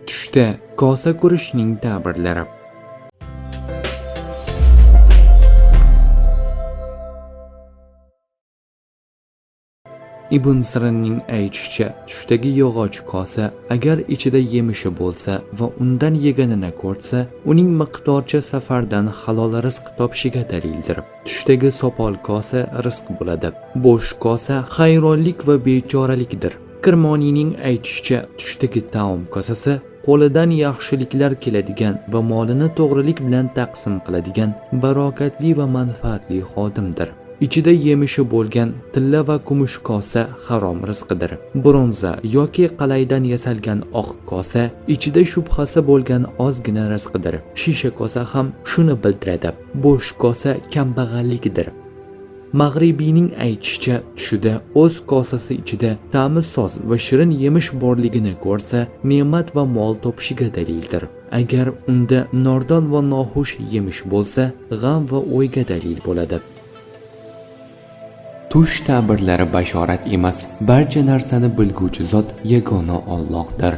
Tushda kosa ko'rishning ta'birlari. Ibn Sirinning aytishicha, tushdagi yog'och kosa agar ichida yemishi bo'lsa va undan yeganini ko'rsa, uning miqdorcha safardan halol rizq topishiga dalildir. Tushdagi sopol kosa rizq bo'ladi. Bo'sh kosa hayronlik va bechoralikdir. Kirmoniyning aytishicha, tushdagi taom kosasi qo'lidan yaxshiliklar keladigan va molini to'g'rilik bilan taqsim qiladigan barokatli va manfaatli xodimdir. Ichida yemishi bo'lgan tilla va kumush kosa harom rizqidir. Bronza yoki qalaydan yasalgan oq kosa ichida shubhasi bo'lgan ozgina rizqidir. Shisha kosa ham shuni bildiradi. Bo'sh kosa kambag'allikdir. Mag'ribiyning aytishicha, tushida o'z kosasi ichida ta'mi soz va shirin yemish borligini ko'rsa, ne'mat va mol topishiga dalildir. Agar unda nordon va noxush yemish bo'lsa, g'am va o'yga dalil bo'ladi. Tush ta'birlari bashorat emas, barcha narsani bilguvchi zot yagona Allohdir.